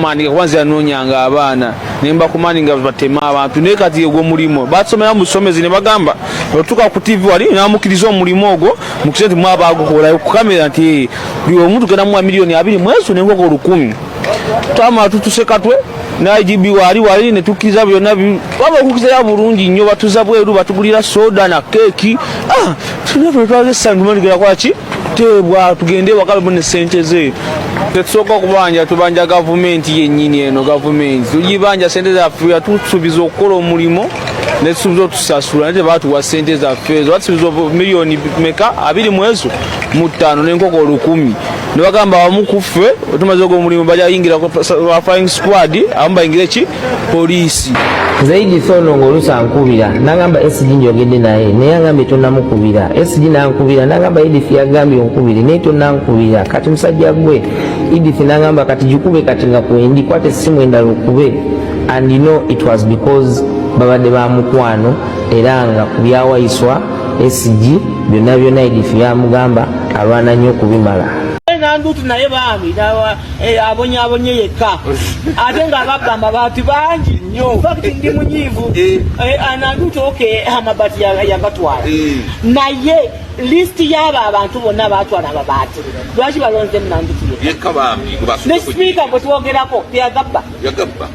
Mbakomandinga kuba nze yanoonyanga abaana ne mbakomandinga bateme abantu, naye kati ogwo mulimu batusomera mu busomezi ne bagamba otuuka ku TV wali namukkiriza omulimu ogwo mukise nti mwaba agukola ku kamera nti buli omu tugenda muwa 20 miliyoni mwesu n'enkoko 1000. Twamala tutuse Katwe ne IGB wali wali ne tukkiriza byonna, twaba okukkiriza bulungi nnyo, batuza bweru, batugulira soda na keeki. Ah, twaze essanyu, tugenda kwaki teebwa, tugende ewaka ne sente ze. Tetusooka okubanja, tubanja gavumenti yennyini. Eno gavumenti tugibanja sente zaffe. Yatusuubiza okukola omulimu netusuubiza otusasula, naye tebatuwa sente zaffe ezo. Batusuubiza miliyoni meka? 25 n'enkoko 1000. Ne bagamba abamu ku ffe tumaze ogwo omulimu bajayingira flying squad, abamu bayingire ki poliisi. Nze Edith ono ng'oluusi ankubira nagamba, "SG njogedde naye, naye agambye tonamukubira." SG nankubira nagamba, "Edith yagambye onkubire, naye tonankubira." Kati musajja gwe Edith nagamba, "Kati gikube kati nga kwendi, kwata essimu endala okube." And you know it was because babadde bamukwano, era nga ku byawayiswa SG byonna byonna Edith byamugamba alwana nnyo okubimala. Nandutu naye bambi abonyaabonye yekka, ate ng'ababba amabaati bangi nnyo. In fact ndi munyiivu. Nandutu, okay, amabaati yagatwala, naye lisiti y'abo abantu bonna batwala amabaati, lwaki balonze Nandutu yekka? Yekka bambi. Ne sipiika gwe twogerako teyagabba. Yagabba.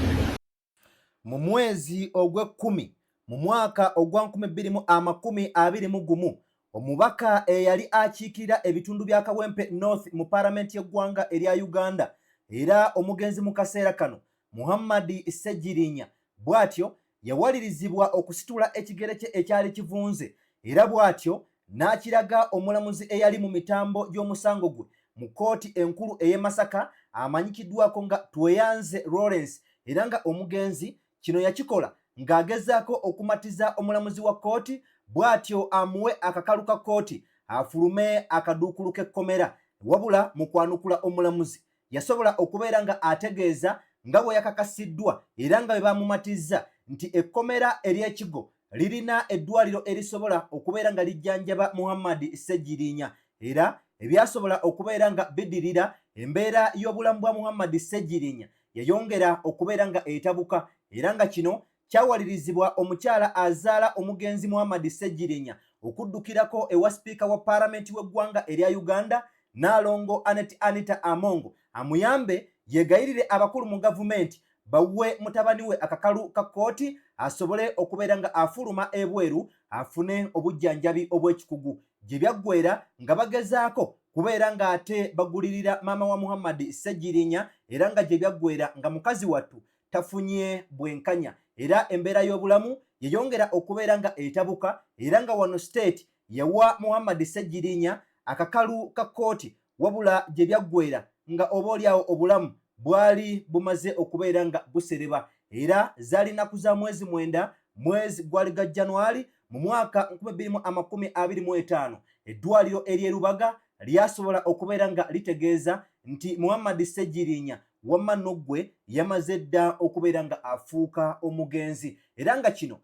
Mu mwezi ogw'ekkumi mu mwaka ogwa 2021, omubaka eyali akiikirira ebitundu bya Kawempe North mu paalamenti y'eggwanga erya Uganda, era omugenzi mu kaseera kano Muhammadi Ssegirinya, bw'atyo yawalirizibwa okusitula ekigere kye ekyali kivunze, era bw'atyo n'akiraga omulamuzi eyali mu mitambo gy'omusango gwe mu kkooti enkulu ey'e Masaka, amanyikiddwako nga Tweyanze Lawrence. Era nga omugenzi kino yakikola ng'agezaako okumatiza omulamuzi wa kkooti, bw'atyo amuwe akakalu ka kkooti afulume akaduukulu k'ekkomera. Wabula mu kwanukula, omulamuzi yasobola okubeera nga ategeeza nga bwe yakakasiddwa era nga bwe bamumatizza nti ekkomera ery'Ekigo lirina eddwaliro erisobola okubeera nga lijjanjaba Muhammad Ssegirinya. Era ebyasobola okubeera nga bidirira, embeera y'obulamu bwa Muhammad Ssegirinya yayongera okubeera nga etabuka, era nga kino kyawalirizibwa omukyala azaala omugenzi Muhammad Ssegirinya okuddukirako ewa sipiika wa paalamenti w'eggwanga erya Uganda, Naalongo Anet Anita Among, amuyambe yeegayirire abakulu mu gavumenti bawe mutabani we akakalu ka kkooti asobole okubeera nga afuluma ebweru afune obujjanjabi obw'ekikugu. Gye byaggwera nga bagezaako kubeera ng'ate bagulirira maama wa Muhammad Ssegirinya, era nga gye byaggwera nga mukazi wattu tafunye bwenkanya, era embeera y'obulamu yeyongera okubeera nga etabuka. Era nga wano state yawa Muhammad Ssegirinya akakalu ka kkooti, wabula gye byaggwera nga oba oliawo obulamu bwali bumaze okubeera nga busereba. Era zaali nnaku za mwezi 9, mwezi gwali gwa Januari mu mwaka 2025, eddwaliro ery'erubaga lyasobola okubeera nga litegeeza nti Muhammad Ssegirinya wamma noggwe yamaze dda okubeera nga afuuka omugenzi. Era nga kino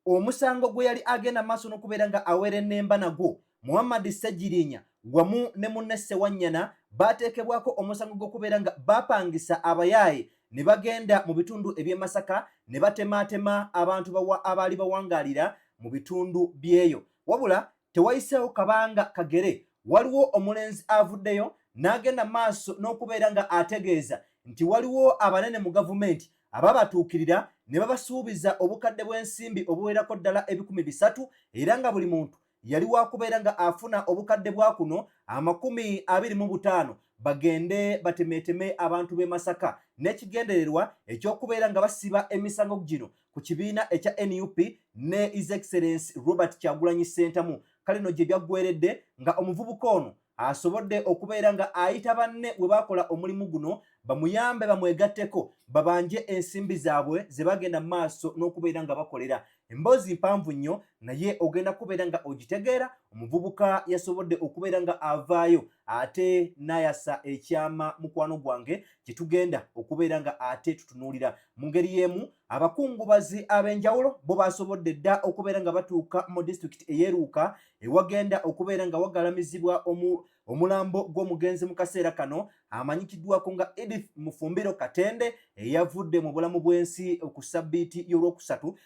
omusango gwe yali agenda maaso n'okubeera nga awerennemba nagwo, Muhammad Ssegirinya wamu ne munne Ssewanyana baateekebwako omusango gw'okubeera nga bapangisa abayaaye ne bagenda mu bitundu eby'e Masaka ne batemaatema abantu abaali bawangaalira mu bitundu by'eyo. Wabula tewayiseewo kabanga kagere, waliwo omulenzi avuddeyo n'agenda maaso n'okubeera nga ategeeza nti waliwo abanene mu gavumenti ababatuukirira ne babasuubiza obukadde bw'ensimbi obuwerako ddala 300,000, era nga buli muntu yali wakubeera nga afuna obukadde bwa kuno 25,000, bagende batemeeteme abantu b'e Masaka n'ekigendererwa ekyokubeera nga basiba emisango gino ku kibiina ekya NUP ne His Excellence Robert Kyagulanyi Ssentamu. Kale no gye byaggweredde nga omuvubuka ono asobodde okubeera nga ayita banne we bakola omulimu guno bamuyambe bamwegatteko babanje ensimbi zaabwe ze bagenda mu maaso n'okubeera nga bakolera. Emboozi mpanvu nnyo, naye ogenda kubeera nga ogitegeera. Omuvubuka yasobodde okubeera nga avaayo ate n'ayasa ekyama, mukwano gwange, kye tugenda okubeera nga ate tutunuulira. Mu ngeri y'emu, abakungubazi ab'enjawulo bo basobodde dda okubeera nga batuuka mu disitulikiti ey'eruuka ewagenda okubeera nga wagalamizibwa omu Omulambo gw'omugenzi mu kaseera kano amanyikiddwako nga Edith Mufumbiro Katende eyavudde mu bulamu bw'ensi ku ssabbiiti y'olwokusatu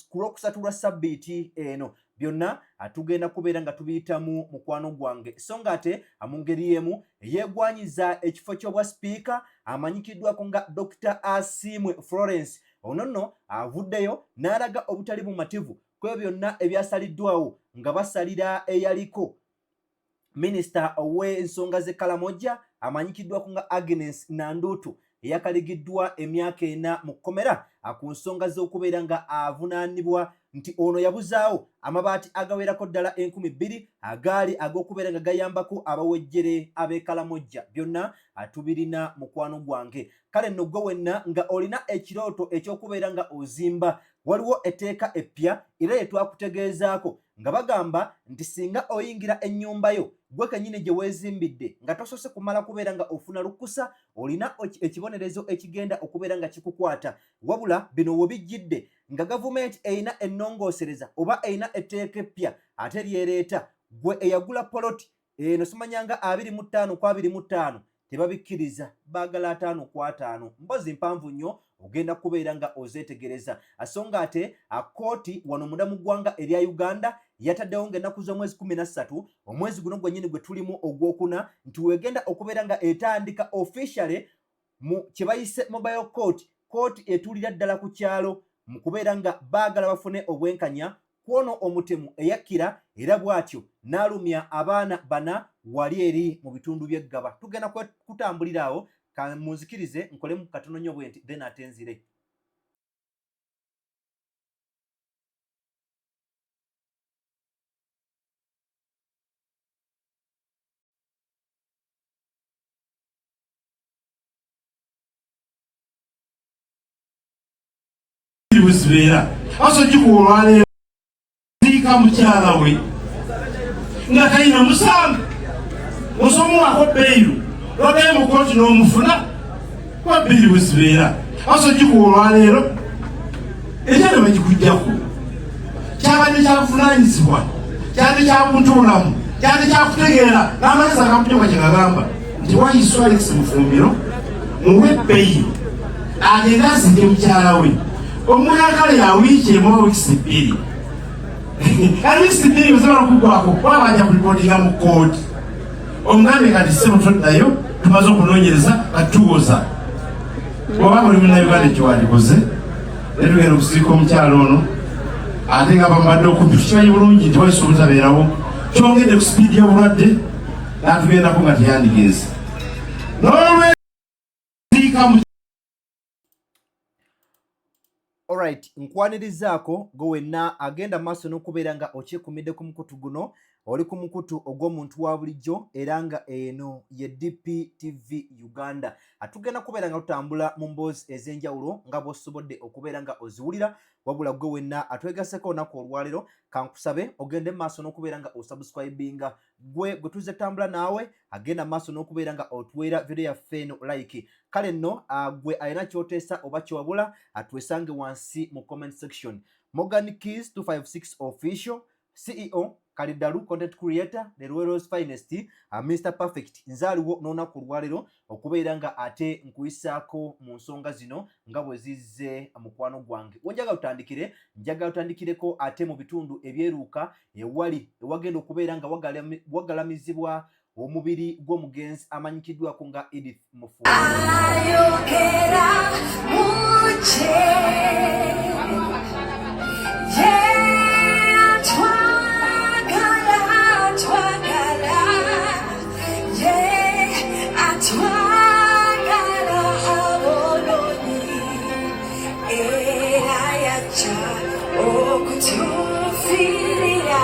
ku lwokusatu lwa ssabbiiti eno. Byonna tugenda kubeera nga tubiyitamu mukwano gwange. So nga ate mu ngeri y'emu eyeegwanyiza ekifo ky'obwa sipiika amanyikiddwako nga Dr. Asiimwe Florence, ono nno avuddeyo n'alaga obutali bumativu ku ebyo byonna ebyasaliddwawo nga basalira eyaliko minisita ow'ensonga z'e Kalamoja amanyikiddwako nga Agnes Nandutu eyakaligiddwa emyaka ena mu kkomera ku nsonga z'okubeera nga avunaanibwa nti ono yabuzaawo amabaati agawerako ddala 2000 agaali ag'okubeera nga gayambako abawejjere ab'e Kalamojja. Byonna tubirina mukwano gwange. Kale nno ggwe wenna nga olina ekirooto eky'okubeera nga ozimba, waliwo etteeka eppya era lye twakutegeezaako nga bagamba nti singa oyingira ennyumba yo gwe kennyini gye weezimbidde nga tosoose kumala kubeera nga ofuna lukusa, olina ekibonerezo ekigenda okubeera nga kikukwata. Wabula bino we bijjidde nga gavumenti erina ennongoosereza oba erina etteeka eppya ate lyereeta, gwe eyagula poloti eno simanyanga 25 ku 25 tebabikkiriza, baagala 50 ku 50. Mbozi mpanvu nnyo, ogenda kubeera nga ozeetegereza. So nga ate kkooti wano munda mu ggwanga erya Uganda yataddewo ng'ennaku z'omwezi 13 omwezi guno gwennyini gwe tulimu ogwokuna nti wegenda okubeera nga etandika officially mu kye bayise mobile court, kooti etuulira ddala ku kyalo, mu kubeera nga baagala bafune obwenkanya kwono omutemu eyakkira era bw'atyo n'alumya abaana bana wali eri mu bitundu by'eggaba. Tugenda kutambulira awo, munzikirize nkolemu katono nnyo bwe nti, then ate nzire. Bwezibeera aso gikuwa olwaleero ziika mukyala we nga talina musango, osomuwako bbeeru lwadayo mu kooti n'omufuna kuba bbiri bwezibeera aso gikuwa olwaleero ekyalo bagikujjako. Kyabadde kyabuvunanyizibwa, kyabadde kyabuntubulamu, kyabadde kyakutegeera n'amagezi agamujoka kye gagamba nti Waiswa Alex Mufumbiro muwe bbeeyi agende aziike mukyala we omuyakale ya wiiki emu oba wiikisi 2. Kati wiikisi 2 bwezimala okuggwako kuba bajja kulipootinga mu kkooti, omugambe kati ssebo toddayo, tumaze okunoonyereza kati tuwoza. Oba buli munnayuganda ekiwandikoze naye tugenda okusiika omukyalo ono ate nga bamubadde okumpi, tukimanyi bulungi nti Waiswa obutabeerawo kyongedde ku sipiidi y'obulwadde n'atugendako nga teyandigenze n'olweziika. Alright, nkwanirizaako gwe wenna agenda maaso n'okubeera nga okyekumidde ku mukutu guno. Oli ku mukutu ogw'omuntu wa bulijjo era nga eno ye DPTV Uganda. Atugenda kubeera nga tutambula mu mboozi ez'enjawulo nga bw'osobodde okubeera nga oziwulira. Wabula gwe wenna atwegaseko olunaku olwaleero, kankusabe ogende maaso n'okubeera nga osubscribinga. Gwe gwe tuzze tutambula naawe, agenda maaso n'okubeera nga otuweera video yaffe eno like. Kale nno gwe alina kyoteesa oba kyewabula, atwesange wansi mu comment section. Morgan Keys 256 Official, CEO Kalidalu content creator, the Royals finest, Mr Perfect, nzaaliwo n'olunaku olwaleero okubeera nga ate nkuyisaako mu nsonga zino nga bwe zizze mukwano gwange. Wenjagala tutandikire, njagala tutandikireko ate mu bitundu ebyeruuka ewali ewagenda okubeera nga wagalamizibwa omubiri gw'omugenzi amanyikiddwako nga Edith Mufumbiro. Ayogera mukye ye atwagala, atwagala ye atwagala abononyi era yajja okutufiirira.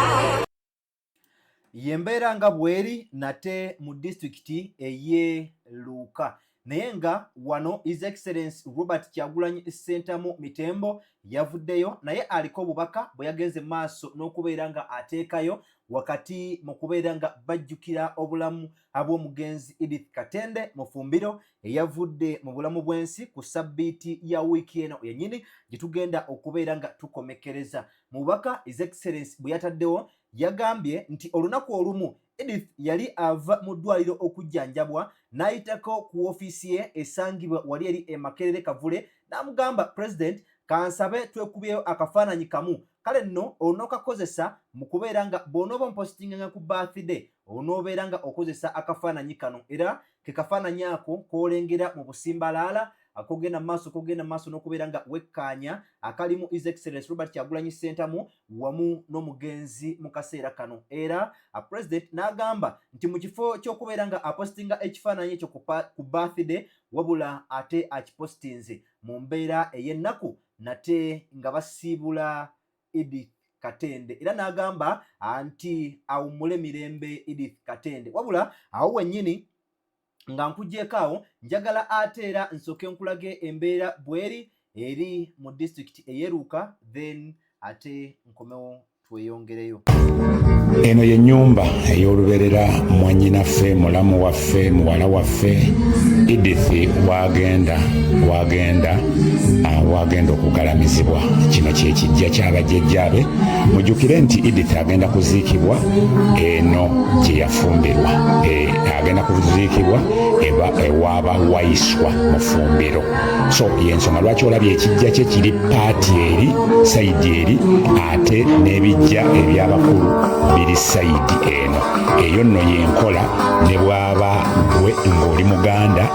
Yembeera nga bweri nate mu disitulikiti ey'e Luuka, naye nga wano His Excellence Robert Kyagulanyi Ssentamu Mitembo yavuddeyo naye aliko obubaka bwe yagenze maaso n'okubeera nga ateekayo wakati mu kubeera nga bajjukira obulamu abw'omugenzi Edith Katende Mufumbiro eyavudde mu bulamu bw'ensi ku ssabbiiti ya wiiki eno yennyini gye tugenda okubeera nga tukomekkereza. Mu bubaka His Excellence bwe yataddewo yagambye nti olunaku olumu Edith yali ava mu ddwaliro okujjanjabwa n'ayitako ku woofiisi ye esangibwa wali eri e Makerere Kavule n'amugamba President kansabe twekubyeyo akafaananyi kamu kale nno onookakozesa mu kubeera nga bw'onooba ompositinganga ku birthday onoobeera nga okozesa akafaananyi kano era ke kafaananyi ako k'olengera mu busimbalaala akogenda maaso kogenda maaso n'okubeera nga wekkaanya akalimu His Excellence Robert Kyagulanyi Ssentamu wamu n'omugenzi mu kaseera kano era president n'agamba nti mu kifo ky'okubeera nga apositinga ekifaananyi ekyo ku birthday wabula ate akipositinze mu mbeera ey'ennaku nate nga basiibula Edith Katende era n'agamba nti awummule mirembe Edith Katende wabula awo wennyini nga nkugyeko awo njagala ate era nsooke nkulage embeera bweri eri mu disitulikiti eyeruuka then ate nkomewo tweyongereyo. Eno ye nnyumba ey'olubeerera mwannyinaffe, mulamu waffe, muwala waffe Edith wagenda wagenda wagenda okugalamizibwa. Kino kye kijja ky'abajjajjaabe. Mujjukire nti Edith agenda kuziikibwa eno gye yafumbirwa, agenda kuziikibwa ewaaba Waiswa Mufumbiro. So yensonga lwaki olabye ekijja kye kiri paati eri sayidi eri, ate n'ebijja eby'abakulu biri sayidi eno. Eyo nno yenkola ne bw'aba gwe ng'oli muganda,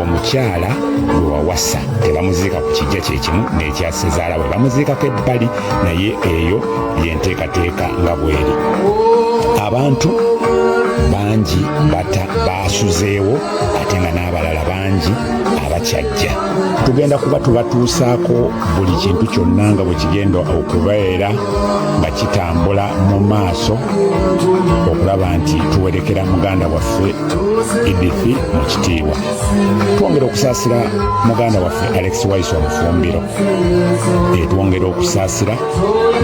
omukyala gwe wawasa tebamuziika ku kijja kye kimu n'ekya ssezaala we, bamuziikako ebbali, naye eyo yenteekateeka nga bweri. Abantu bangi bata baasuzeewo ate nga n'abalala bangi abakyajja. Tugenda kuba tubatuusaako buli kintu kyonna nga bwe kigenda okubeera nga kitambula mu maaso okulaba nti tuwerekera muganda waffe Edith mu kitiibwa. Twongera okusaasira muganda waffe Alex Waiswa Mufumbiro. Twongera okusaasira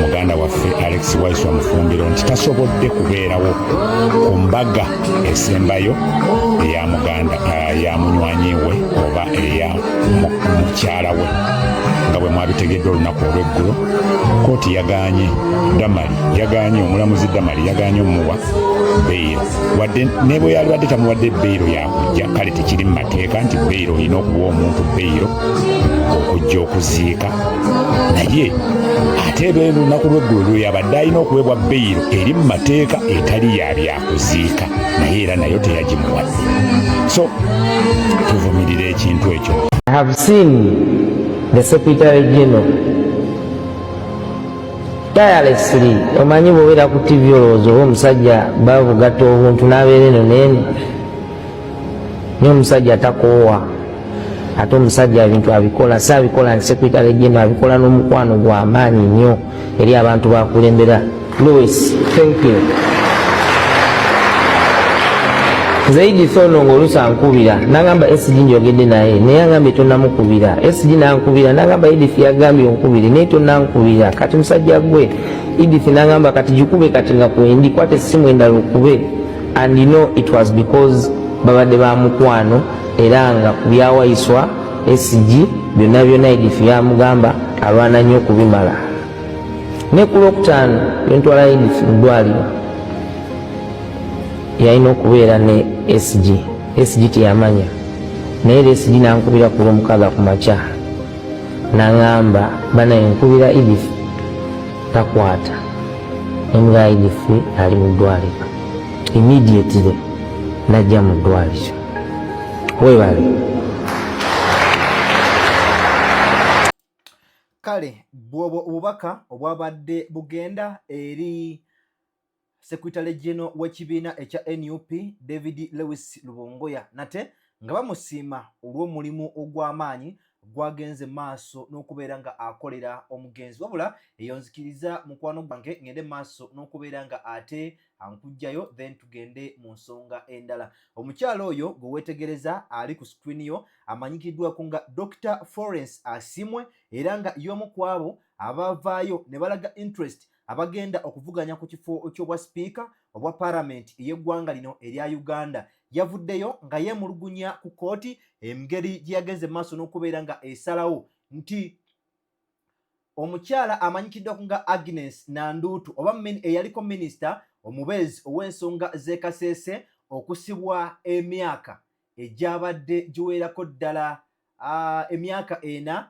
muganda waffe Alex Waiswa Mufumbiro nti tasobodde kubeerawo ku mbaga esembayo eya muganda ya munywanyi we oba eya mukyala we. Nga bwe mwabitegedde olunaku olw'eggulo, kooti yagaanye Damali, yagaanye omulamuzi Damali yagaanye omuwa beyiro, wadde ne bwe yalibadde tamuwadde beyiro yakujja. Kale tekiri mu mateeka nti beyiro olina okuwa omuntu beyiro okujja okuziika, naye ate eba olunaku lw'eggulo lwe yabadde alina okuweebwa beyiro eri mu mateeka etali ya byakuziika, naye era nayo teyagimuwadde. So tuvumirira ekintu ekyo. I have seen the Secretary General tirelessly. Omanyi bw'obeera ku TV olowooza oba omusajja babugatta obuntu n'abeera eno n'eno, naye omusajja takoowa, ate omusajja ebintu abikola si abikola nti Secretary General abikola n'omukwano gw'amaanyi nnyo eri abantu bakulembera. Louis, thank you. Nze Edith ono ng'oluusi ankubira nangamba SG njogedde naye, naye angambye tonnamukubira. SG nankubira nangamba Edith yagambye onkubire, naye tonankubira. Kati musajja gwe Edith nangamba kati gikube kati nga kwendi kwata essimu endala okube. And you know it was because babadde ba mukwano, era nga ku byawayiswa SG byonna byonna Edith yamugamba alwana nnyo okubimala. Ne ku Lwokutaano lwentwala Edith mu ddwaliro yalina okubeera ne SG. SG teyamanya, naye era SG nankubira ku Lwomukaaga ku makya naŋŋamba banaye nkubira Edith takwata, nemugamba Edith ali mu ddwaliro. Immediately najja mu ddwaliro. Webale. Kale bwobwo obubaka obwabadde bugenda eri Secretary General w'ekibiina ekya NUP David Lewis Lubongoya, nate nga bamusiima olw'omulimu ogw'amaanyi gwagenze maaso n'okubeera nga akolera omugenzi. Wabula eyo nzikiriza mukwano gwange ngende maaso n'okubeera nga ate ankujjayo, then tugende mu nsonga endala. Omukyala oyo gwe weetegereza ali ku screen yo amanyikiddwako nga Dr Florence Asimwe, era nga y'omu ku abo abavaayo ne balaga interest abagenda okuvuganya ku kifo ky'obwa sipiika obwa paramenti ey'eggwanga lino erya Uganda. Yavuddeyo nga yeemulugunya ku kkooti engeri gye yagenze maaso n'okubeera nga esalawo nti omukyala amanyikiddwako nga Agnes Nandutu oba eyaliko minisita omubeezi ow'ensonga z'e Kasese okusibwa emyaka egyabadde giwerako ddala emyaka 4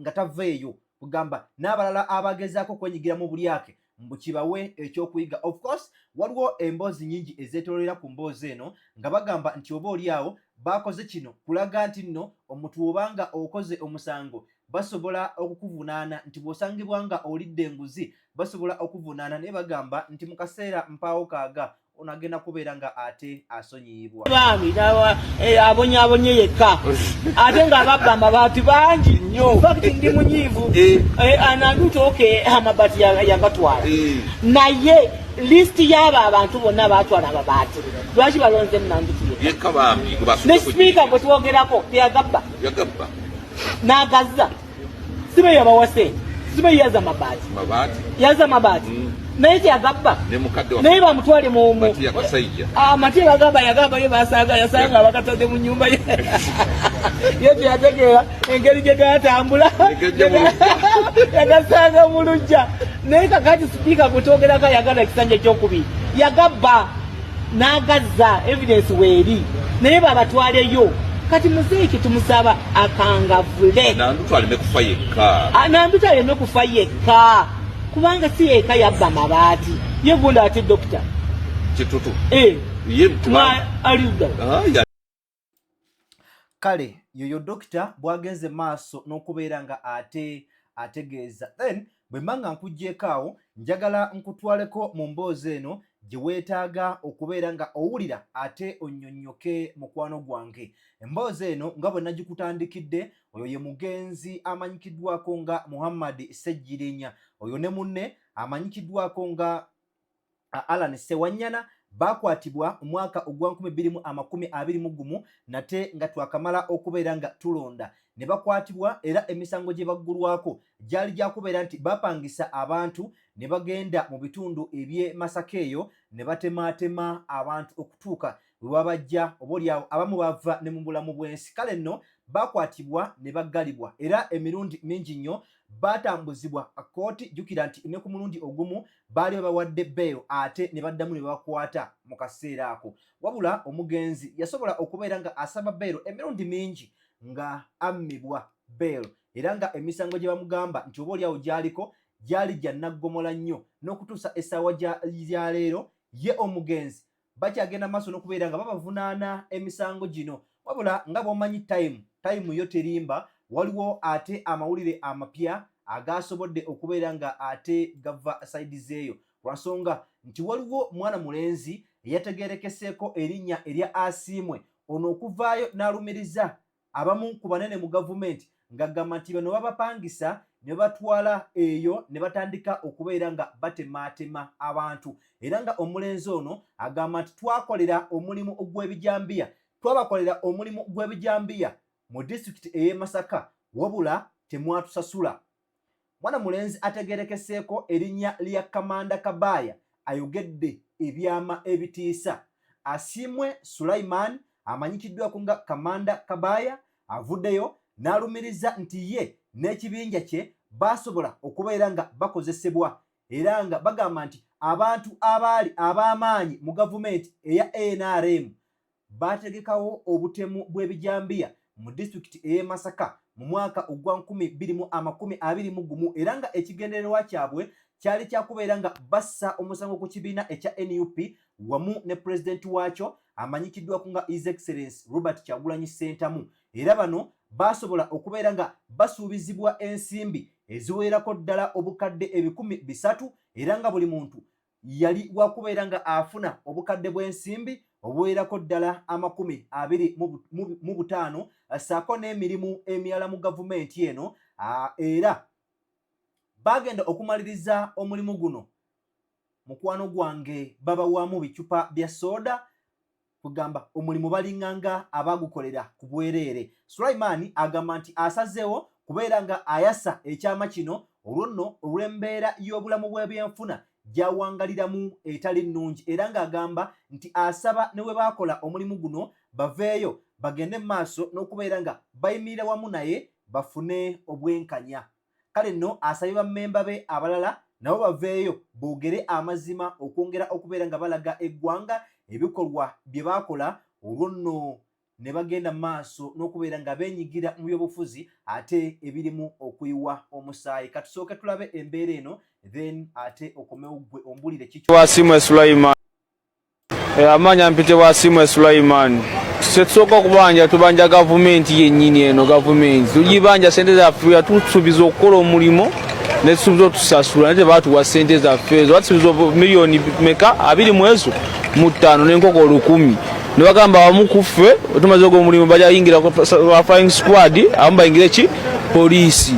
nga tava eyo, kugamba n'abalala abagezaako okwenyigira mu bulyake mbu kibawe ekyokuyiga. Of course waliwo emboozi nyingi ezeetoololera ku mboozi eno nga bagamba nti oba oli awo bakoze kino kulaga nti nno omuntu obanga okoze omusango basobola okukuvunaana, nti bw'osangibwa nga olidde enguzi basobola okuvunaana, naye bagamba nti mu kaseera mpaawo kaaga ono agenda kubeera nga ate asonyiyibwa. Bambi abonyaabonye yekka, ate ng'ababba amabaati bangi nnyo. In fact ndi munyiivu. Nandutu okay, amabaati yagatwala, naye lisiti y'abo abantu bonna batwala amabaati, lwaki balonze Nandutu yekka? Bambi. Ne sipiika gwe twogerako teyagabba? Yagabba. N'agazza. Sibe yabawa sente, sibe yaza mabaati, yaza mabaati, naye teyagabba, naye bamutwale mu Matiya. Bagamba yagamba ye basanga yasanga abakatadde mu nyumba ye, ye teyategeera engeri gye gatambula, yagasanga mu lujja. Naye kakati sipiika gwe ayagala ekisanja ekyokubiri yagabba n'agazza, evidence weeri, naye babatwaleyo. Kati muzeeyi kyetumusaba akangavule. Nandutu aleme kufa yekka. Nandutu aleme kufa yekka, kubanga si yekka yabba mabaati. Ye gundi ate dokita Kitutu. Eh. Ye. Alidda. Kale yoyo dokita bwagenze maaso n'okubeera nga ate ategeeza. Then bwe mba nga nkuggyeeko awo, njagala nkutwaleko mu mboozi eno gye weetaaga okubeera nga owulira ate onnyonnyoke, mukwano gwange. Emboozi eno nga bwe nagikutandikidde, oyo ye mugenzi amanyikiddwako nga Muhammad Ssegirinya, oyo ne munne amanyikiddwako nga Alan Sewanyana, bakwatibwa omwaka ogwa 2021 nate nga twakamala okubeera nga tulonda ne bakwatibwa, era emisango gye baggulwako gyali gyakubeera nti bapangisa abantu ne bagenda mu bitundu eby'e Masaka eyo ne batemaatema abantu okutuuka bwe babajja, oba oliawo abamu bava ne mu bulamu bw'ensi. Kale nno bakwatibwa ne baggalibwa, era emirundi mingi nnyo batambuzibwa kkooti. Jjukira nti ne ku mulundi ogumu baali babawadde bail ate ne baddamu ne babakwata mu kaseera ako. Wabula omugenzi yasobola okubeera nga asaba bail emirundi mingi nga ammibwa bail, era nga emisango gye bamugamba nti oba oliawo gyaliko gyali gya naggomola nnyo. N'okutuusa essaawa ya leero ye omugenzi bakyagenda maaso n'okubeera nga babavunaana emisango gino. Wabula nga bw'omanyi time, time yo terimba, waliwo ate amawulire amapya agasobodde okubeera nga ate gava side zeeyo, lwansonga nti waliwo mwana mulenzi eyategerekeseeko erinnya erya Asiimwe, ono okuvaayo n'alumiriza abamu ku banene mu gavumenti ng'agamba nti bano babapangisa ne batwala eyo ne batandika okubeera nga batemaatema abantu. Era nga omulenzi ono agamba nti twakolera omulimu gw'ebijambiya, twabakolera omulimu gw'ebijambiya mu disitulikiti ey'e Masaka, wabula temwatusasula. Mwana mulenzi ategerekeseeko erinnya lya Kamanda Kabaaya ayogedde ebyama ebitiisa. Asiimwe Sulaiman amanyikiddwako nga Kamanda Kabaaya avuddeyo n'alumiriza nti ye n'ekibinja kye baasobola okubeera nga bakozesebwa, era nga bagamba nti abantu abaali ab'amaanyi mu gavumenti eya NRM baategekawo obutemu bw'ebijambiya mu disitulikiti ey'e Masaka mu mwaka ogwa 2021, era nga ekigendererwa kyabwe kyali kyakubeera nga bassa omusango ku kibiina ekya NUP wamu ne pulezidenti waakyo amanyikiddwako nga His Excellence Robert Kyagulanyi Ssentamu. Era bano baasobola okubeera nga basuubizibwa ensimbi eziwerako ddala obukadde 300, era nga buli muntu yali wakubeera nga afuna obukadde bw'ensimbi obuwerako ddala 25. ssaako n'emirimu emirala mu gavumenti eno. Era bagenda okumaliriza omulimu guno, mukwano gwange, babawamu bicupa bya soda. Kugamba omulimu balinganga abagukolera ku bwereere. Sulaiman agamba nti asazeewo kubeera nga ayasa ekyama kino olwo nno olw'embeera y'obulamu bw'ebyenfuna gy'awangaliramu etali nnungi, era ng'agamba nti asaba ne bwe baakola omulimu guno baveeyo bagende mu maaso n'okubeera nga bayimirira wamu naye bafune obwenkanya. Kale nno asabye bammemba be abalala nabo baveeyo boogere amazima okwongera okubeera nga balaga eggwanga ebikolwa bye baakola, olwo nno ne bagenda mu maaso n'okubeera nga beenyigira mu byobufuzi ate ebirimu okuyiwa omusaayi. Katusooke tulabe embeera eno, then ate okomewo ggwe ombulire kiki. Wasimwe Sulaiman. Amaanyi mpite Wasimwe Sulaiman. Tetusooka okubanja, tubanja gavumenti yennyini eno. Gavumenti tugibanja sente zaffe. Yatusuubiza okukola omulimu netusuubiza otusasula, naye tebatuwa sente zaffe ezo. Batusuubiza miliyoni meka 25 n'enkoko 1000, ne bagamba abamu ku ffe tumaze ogwo omulimu bajja yingira ba flying squad, abamu bayingire ki poliisi.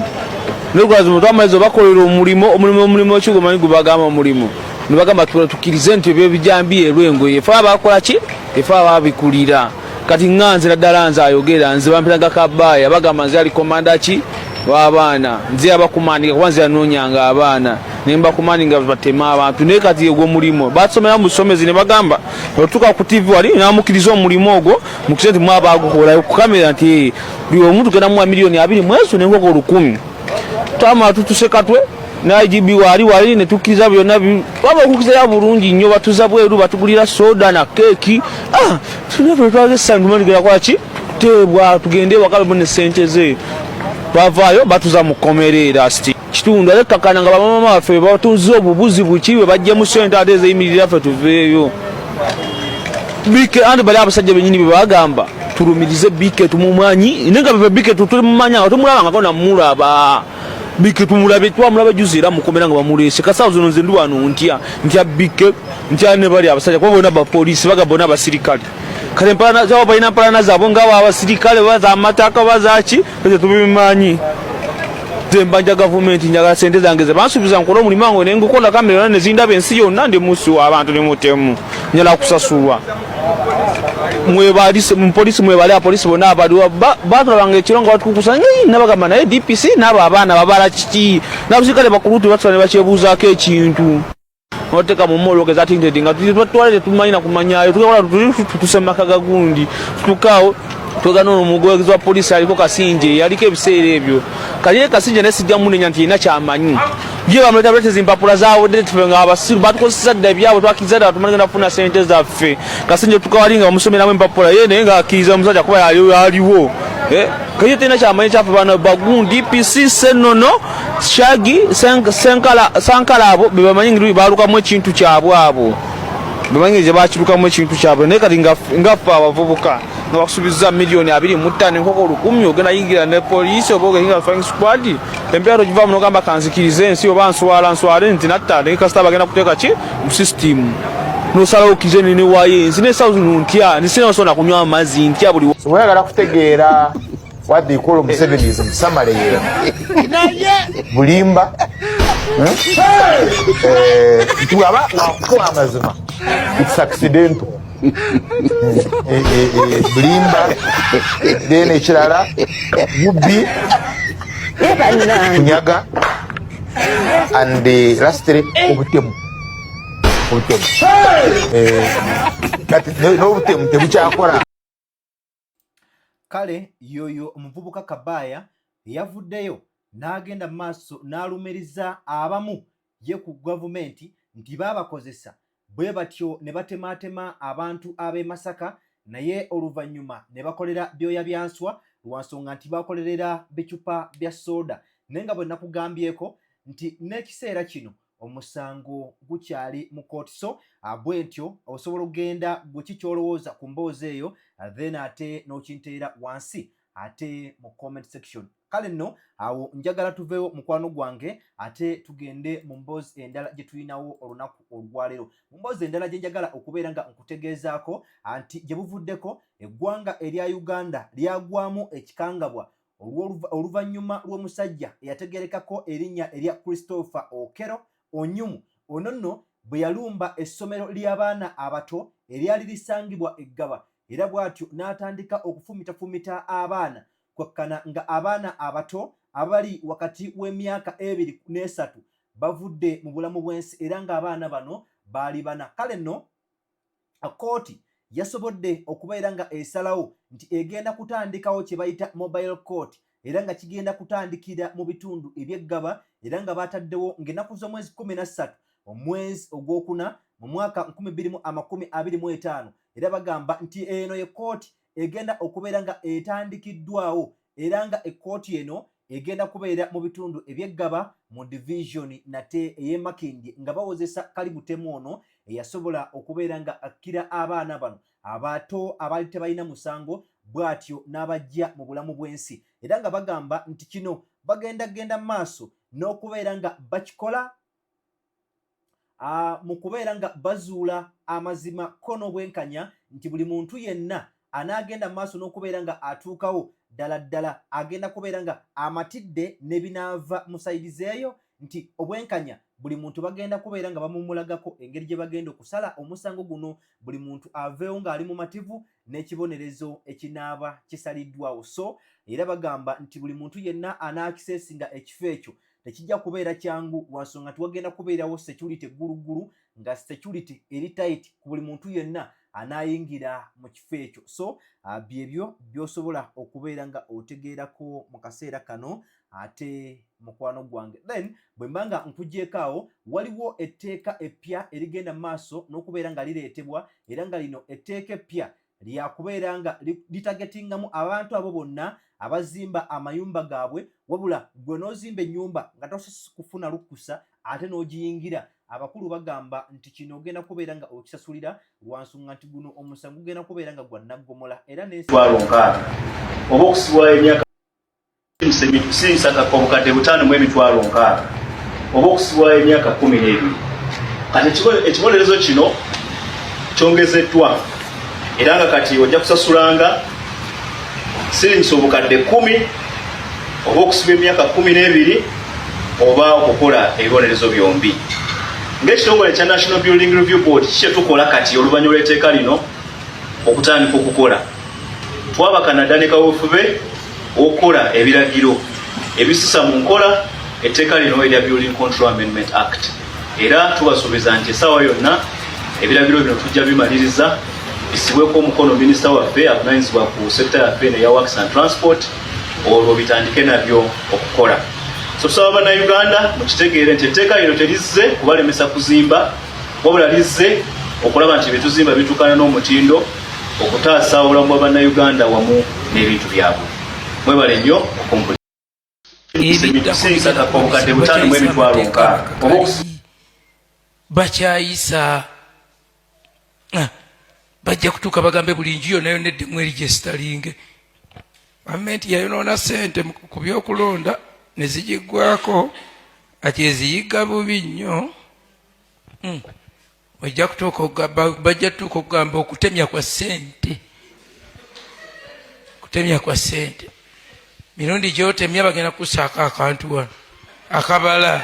Nolwazima twamaliza obakolera omulimu, omulimu, omulimu ki gwemanyi gwe bagamba omulimu, ne bagamba tukkirize nti ebyebijambiya erwengoye efe abakola ki, efe ababikulira. Kati nga nze naddala nze ayogera, nze bampitaga kabaaya, bagamba nze ali komanda ki w'abaana, nze abakumandika kuba nze yanoonyanga abaana ne mbakumandinga batema abantu. Naye kati ogwo omulimu batusomera mu busomezi ne bagamba otuuka ku TV wali namukkiriza omulimu ogwo mukise nti mwabagukola ku kamera nti buli omu tugenda muwa miliyoni 20 n'enkoko 1000. Twamala tutuse Katwe ne IGB wali wali ne tukkiriza byonna, twaba okukkiriza bulungi nnyo, batuza bweru, batugulira soda na keeki. Ah, tulina essanyu, tugenda kukola ki, kuteebwa tugende ewaka ne sente ze. Bavaayo batuza mu kkomera era siti kitundu ate kakana nga bamama baffe batuze obubuzi buki bwe bajjemu sente ate ezeyimirira ffe tuveeyo. Bike anti bali abasajja benyini bye bagamba tulumirize Bike tumumanyi, naye nga bebe Bike tutumumanya nga tumulabangako namulaba. Bike tumulabe, twamulaba juzi era mukomera nga bamuleese. Kasaawo zino nze ndi wano ntya, ntya Bike, ntya ne bali abasajja kuba bonna bapoliisi baga bonna abasirikale. Kale empalana zabo balina mpalana zaabwe nga abasirikale baza amataka bazaki, eze tubimanyi. Nze mbanja gavumenti, njagala sente zange ze bansuubiza nkole omulimu wange ne ngukola, kamera yonna ne zindaba ensi yonna, ndi musi w'abantu ne mutemu, njagala kusasulwa. Mwebali mupolisi, mwebali apolisi bonna abaliwo batulabanga ekiro nga batukukusa nabagamba naye DPC n'abo abaana babala kiki n'abasirikale bakulu batula ne bakyebuuzaako ekintu noteka mu mmotoka eza tinted nga twale tetumanyi na kumanyayo, tutuse mu maka gagundi, tutukaawo twegana ono omugwegezi wa poliisi aliko Kasinje, yaliko ebiseera ebyo. Kali ye Kasinje naye sijja munenya nti yenna kyamanyi ye bamuleta buleetezi empapula zawedde, tufe nga abasiru batukozesa dda ebyabwe, twakiriza dda tumanye nafuna sente zaffe. Kasinje tukawali nga bamusomeramu empapula ye naye ng'akkiriza omusajja kuba yaliwo. Kaye terina kyamanyi kyaffe bano bagundi PC Senono Shagi Senkala Sankala abo bebamanyi ngeri balukamu ekintu kyabwe, abo bebamanyi gye bakirukamu ekintu kyabwe. Naye kati nga ffe abavubuka nga bakusuubiza miliyoni 25 enkoko 1000, ogenda yingira ne poliisi oba ogenda yingira flying squad, embeera togivaamu nogamba kanzikirize ensi oba nswala nswale nti natta, naye kasita bagenda kuteeka ki mu system nosalawo okkirize nenewaayo ensi. Nesawo zino ntya, nisinasobola kunywa amazzi, ntya buli Oyagala kutegeera what they call Musevenism, summary ye bulimba. Nti bwaba wakukuwa amazima, it's accidental. Bulimba, then ekirala bubbi, kunyaga, and lastly obutemu, obutemu. Kati n'obutemu tebukyakola. Kale yoyo omuvubuka Kabaaya eyavuddeyo n'agenda mu maaso n'alumiriza abamu ye ku gavumenti nti baabakozesa bwe batyo ne batemaatema abantu ab'e Masaka, naye oluvannyuma ne bakolera byoya bya nswa lwa nsonga nti bakolerera bicupa bya sooda, naye nga bwe nakugambyeko nti n'ekiseera kino omusango gukyali mu kooti. So bwentyo osobola okugenda gwe ki ky'olowooza ku mboozi eyo, then ate n'okinteera wansi ate mu comment section. Kale nno awo njagala tuveewo mukwano gwange, ate tugende mu mboozi endala gye tulinawo olunaku olwaleero. Mu mboozi endala gye njagala okubeera nga nkutegeezaako nti gye buvuddeko eggwanga erya Uganda lyagwamu ekikangabwa oluvannyuma lw'omusajja eyategerekako erinnya erya Christopher Okello Onyum. Ono nno bwe yalumba essomero ly'abaana abato eryali lisangibwa e Ggaba, era bw'atyo n'atandika okufumitafumita abaana kwakkana nga abaana abato abali wakati w'emyaka ebiri n'esatu bavudde mu bulamu bw'ensi, era ng'abaana bano baali bana. Kale nno kkooti yasobodde okubeera nga esalawo nti egenda kutandikawo kye bayita mobile court, era nga kigenda kutandikira mu bitundu eby'eggaba, era nga bataddewo ng'ennaku z'omwezi 13 omwezi ogwokuna mu mwaka 2025. Era bagamba nti eno ye kkooti egenda okubeera nga etandikiddwawo, era nga ekkooti eno egenda kubeera mu bitundu ebyeggaba mu divisioni nate ey'emakindye, nga bawozesa kali butemu ono eyasobola okubeera nga akkira abaana bano abato abaali tebalina musango, bw'atyo n'abajja mu bulamu bw'ensi. Era nga bagamba nti kino bagenda genda maaso n'okubeera nga bakikola mu kubeera nga bazuula amazima ko n'obwenkanya, nti buli muntu yenna anaagenda mu maaso n'okubeera nga atuukawo ddala ddala agenda kubeera nga amatidde ne binaava mu side zeeyo, nti obwenkanya buli muntu bagenda kubeera nga bamumulagako engeri gye bagenda okusala omusango guno, buli muntu aveewo ng'ali mumativu n'ekibonerezo ekinaaba kisaliddwawo. So era bagamba nti buli muntu yenna anaakiseesinga ekifo ekyo tekijja kubeera kyangu, lwansonga nti wagenda kubeerawo security gguluggulu, nga security eri tight ku buli muntu yenna anaayingira mu kifo ekyo. So byebyo by'osobola okubeera nga otegeerako mu kaseera kano ate mukwano gwange. Then bwe mba nga nkugyeko awo, waliwo etteeka eppya erigenda mu maaso n'okubeera nga lireetebwa, era nga lino etteeka eppya lyakubeera nga litagetingamu abantu abo bonna abazimba amayumba gaabwe, wabula gwe n'ozimba ennyumba nga tosoose kufuna lukusa ate n'ogiyingira. Abakulu bagamba nti kino ogenda kubeera nga okisasulira, lwansonga nti guno omusango gugenda kubeera nga gwa naggomola era n'ensi Mitwalo 60 oba okusibwa emyaka sinsaka 560,000 oba okusibwa emyaka 12. Kati ekibonerezo kino kyongezeddwa, era nga kati ojja kusasulanga siringisa 10,000 oba okusibwa emyaka 12 oba okukola ebibonerezo byombi. Ng'ekitongole kya National Building Review Board, kiki kyetukola kati oluvannyuma lw'etteeka lino okutandika okukola? Twabakana dda ne kaweefube okukola ebiragiro ebisisa mu nkola etteeka lino erya Building Control Amendment Act, era tubasuubiza nti essaawa yonna ebiragiro bino tujja bimaliriza, bisibweko omukono minisita waffe avunanyizibwa ku sekita yaffe eno eya Works and Transport, olwo bitandike nabyo okukola. So tusaba Bannayuganda mukitegeere nti etteeka lino terizze kubalemesa kuzimba, wabula lizze okulaba nti byetuzimba bituukana n'omutindo okutaasa obulamu bwa Bannayuganda wamu n'ebintu byabwe. Mwebale nnyo okumpulira. 5,500 oba Bakyayisa. Ah, bajja kutuuka bagambe buli nju yonna yonna eddemu erigyesitalinge. Gavumenti yayonoona sente ku byokulonda ne zigiggwako, ati eziyigga bubi nnyo. Ojja kutuuka bajja tutuuka okugamba okutemya kwa ssente, kutemya kwa ssente. Mirundi gyotemya bagenda kusaako akantu wano akabala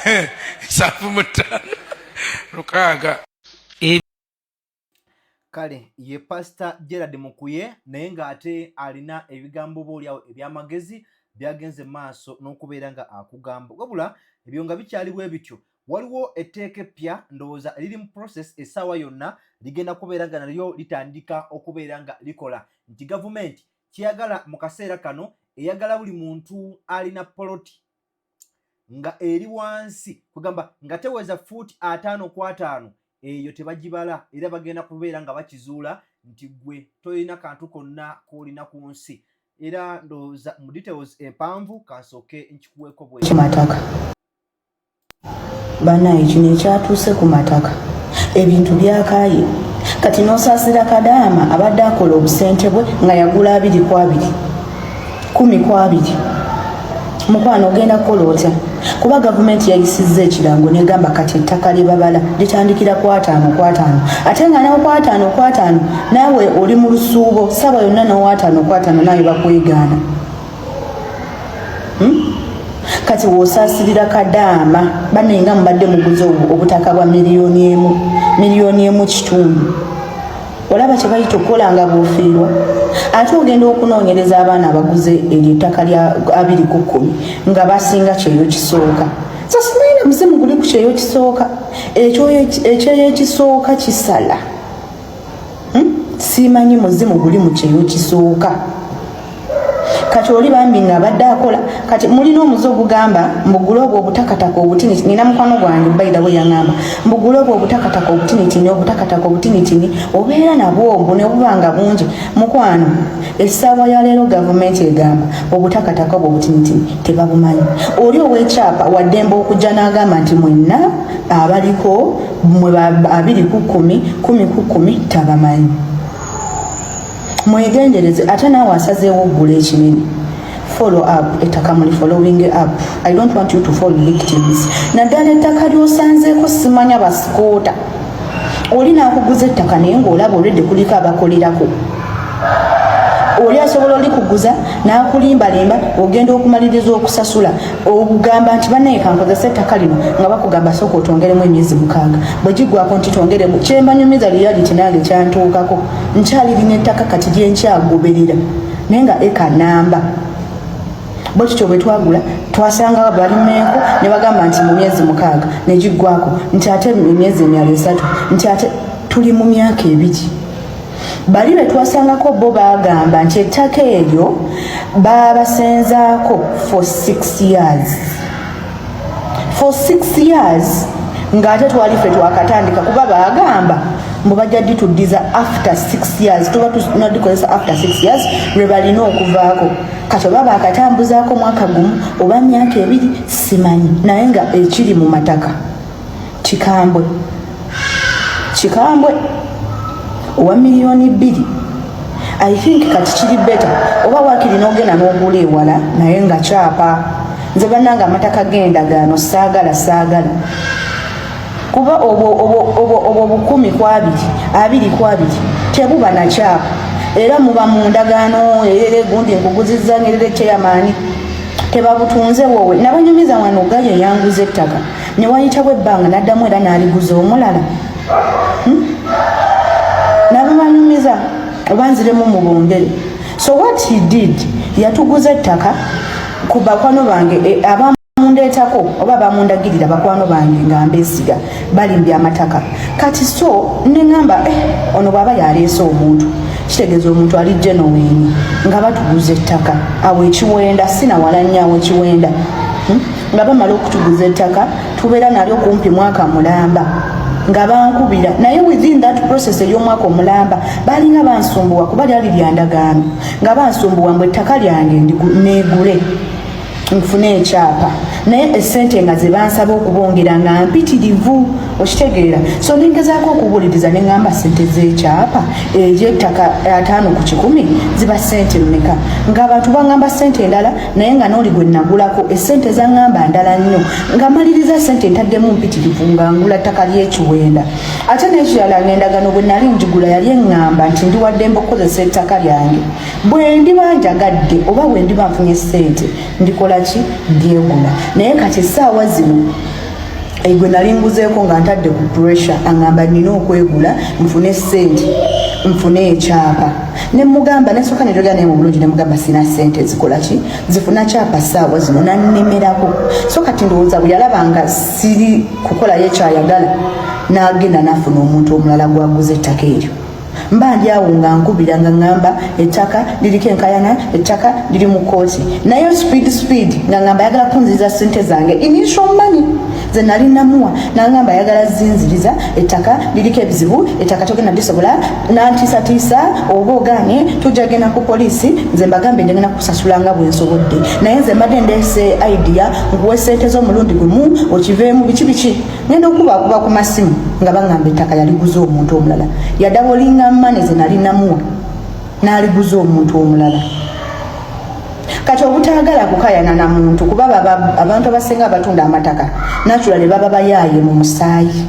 75 6. Kale ye Pasita Gerard Mukuye, naye ng'ate alina ebigambo boolyawo eby'amagezi byagenze maaso n'okubeera nga akugamba. Wabula ebyo nga bikyali bwe bityo, waliwo etteeka eppya ndowooza eriri mu process, essaawa yonna ligenda kubeera nga nalyo litandika okubeera nga likola, nti gavumenti kyeyagala mu kaseera kano, eyagala buli muntu alina poloti nga eri wansi, kugamba nga teweza fuuti 50 ku 50, eyo tebagibala, era bagenda kubeera nga bakizuula nti gwe tolina kantu konna k'olina ku nsi. Era ndowooza mu details empanvu kansooke nkikuweeko bwe Mataka banaye, kino ekyatuuse ku mataka, ebintu byakaaye kati. N'osaasira kadaama abadde akola obusente bwe nga yagula 20 ku 20, 10 ku 20. Mukwano, ogenda kukola otya? Kuba gavumenti yayisizza ekirango negamba kati ettaka lye babala litandikira ku 50 ku 50, ate nga nawe ku 50 ku 50 naawe oli mu lusuubo saba yonna n'owa 50 ku 50 naawe bakwegaana. Kati w'osaasirira kadaama bannaye nga mubadde muguze obutaka bwa 1 million, 1.5 million. Olaba kye bayita okukola nga bw'ofiirwa, ate ogenda okunoonyereza abaana abaguze eryo ettaka lya 20 ku 10 nga basinga kyeyo kisooka. So simanyi na muzimu guli ku kyeyo kisooka, ekyeyo ekisooka kisala. Simanyi muzimu guli mu kyeyo kisooka. Kati oli bambi nga abadde akola, kati mulina omuze ogugamba mbugule obwo obutakataka obutinitini. Nina mukwano gwange bayida bwe yaŋŋamba mbugule obwo obutakataka obutinitini, obutakataka obutinitini obeera nabwo obwo ne buba nga bungi. Mukwano, essaawa ya leero gavumenti egamba obutakataka obwo obutinitini tebabumanyi. Oli ow'ekyapa waddembe okujja n'agamba nti mwenna abaliko mwe 20 ku 10, 10 ku 10 tabamanyi. Mwegendereze. Ate naawe asazeewo oggula ekinene, follow up ettaka, muli following up. I don't want you to fall victims, naddala ettaka ly'osanzeeko simanya basikoota. Oli n'akuguza ettaka naye ng'olaba olwedde kuliko abakolerako. Oli asobola olikuguza n'akulimbalimba, ogenda okumaliriza okusasula ogamba nti bannaye kankozesa ettaka lino, nga bakugamba sooka otongeremu emyezi 6, bwe giggwako nti tongeremu. Kyembanyumiza reality, nange kyantuukako, nkyalirina ettaka kati gyenkyagoberera naye nga eka namba. Bwe tutyo bwe twagula, twasanga balimeeko ne bagamba nti mu myezi 6 ne giggwako, nti ate emyezi emirala 3, nti ate tuli mu myaka 2. Bali be twasangako bo bagamba nti ettaka eryo babasenzaako for 6 years, for 6 years, ng'ate twali ffe twakatandika, kuba bagamba mbu bajja dituddiza after 6 years, tuba tunadikozesa after 6 years lwe balina okuvaako. Kati oba bakatambuzaako mwaka gumu oba myaka 2 simanyi, naye nga ekiri mu mataka kikambwe, kikambwe. Owa 2 million I think kati kiri better, oba wakiri n'ogenda n'ogula ewala naye nga kyapa. Nze bannanga amataka g'endagaano saagala, saagala, kuba obwo 10 ku 20, 20 ku 20 tebuba nakyapa, era muba mu ndagaano erere gundi nkuguzizza ngerere kyeyamaani tebabutunze wowe. Nabanyumiza wano gaye yanguza ettaka ne wayitawo ebbanga n'addamu era n'aliguza omulala. Nabibanyumiza oba nziremu mubongere? So what he did, yatuguza ettaka ku bakwano bange abamundeetako oba bamundagirira bakwano bange nga mbeesiga balimbya amataka. Kati so neŋŋamba eh, ono bw'aba yaleese omuntu kitegeeza omuntu ali genuine, nga batuguza ettaka awo ekiwenda sinawala nnyo awo ekiwenda. Nga bamala okutuguza ettaka tubeera nalyo kumpi mwaka mulamba nga bankubira, naye within that process ey'omwaka omulamba balinga bansumbuwa, kuba lyali lyandagaano, nga bansumbuwa mbu ettaka lyange neegule nfune ekyapa, naye esente nga ze bansaba okubongera nga mpitirivu, okitegeera? So nengezaako okubuuliriza neŋŋamba sente z'ekyapa egyettaka 50 ku 100 ziba sente mmeka? Ng'abantu baŋŋamba sente endala, naye nga n'oli gwe nagulako esente zaŋŋamba ndala nnyo. Nga maliriza sente ntaddemu mpitirivu nga ngula ttaka ly'ekiwenda. Ate n'ekirala, ng'endagano bwe nali njigula yali eŋŋamba nti ndi waddembe okukozesa ettaka lyange bwe ndiba njagadde oba bwe ndiba nfunye ssente ndikola ki, ndyegula. Naye kati essaawa zino gwe nali nguzeeko nga ntadde ku pressure, aŋŋamba nina okwegula nfune ssente nfune ekyapa. Ne mugamba nesooka nenjogera naye mu bulungi, ne mugamba sina ssente zikola ki, zifuna kyapa ssaawa zino, nannemerako. So kati ndowooza bwe yalaba nga siri kukolayo ekyayagala, n'agenda n'afuna omuntu omulala gwaguza ettaka eryo. Mba ndi awo nga nkubira nga ŋŋamba ettaka liriko enkayana, ettaka liri mu kkooti, naye speed speed nga ŋŋamba ayagala kunziriza ssente zange, initial money ze nali namuwa, naŋŋamba ayagala zinziriza, ettaka liriko ebizibu, ettaka togenda lisobola, nantiisatiisa oba ogaanye tujja genda ku poliisi. Nze mbagambe njagenda kusasula nga bwe nsobodde, naye nze mbadde ndeese idea nkuwe ssente z'omulundi gumu okiveemu biki biki. Ngenda okubakuba ku masimu nga baŋŋamba ettaka yaliguza omuntu omulala, yadoublinga money ze nali namuwa n'aliguza omuntu omulala. Kati Kati obutaagala kukayana na muntu, kuba abantu abasinga abatunda amataka naturally baba bayaaye mu musaayi,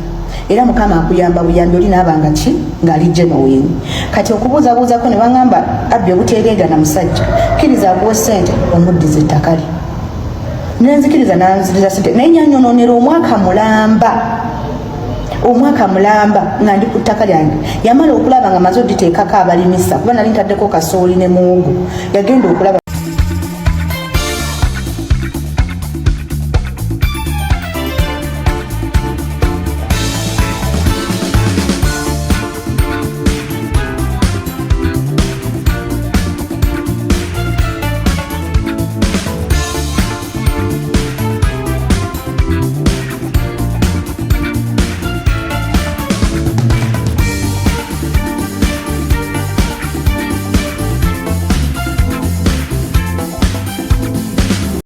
era Mukama akuyamba buyambi oli naaba nga ki ng'ali genuine. Kati okubuuzabuuzako ne baŋŋamba, abbi obuteereega na musajja, kkiriza akuwe ssente omuddiza ettaka lye. Nenzikiriza, nanziriza sente, naye nyanyononera omwaka mulamba, omwaka mulamba nga ndi ku ttaka lyange. Yamala okulaba nga maze oditeekako abalimisa, kuba nali ntaddeko kasooli ne muwogo. Yagenda okulaba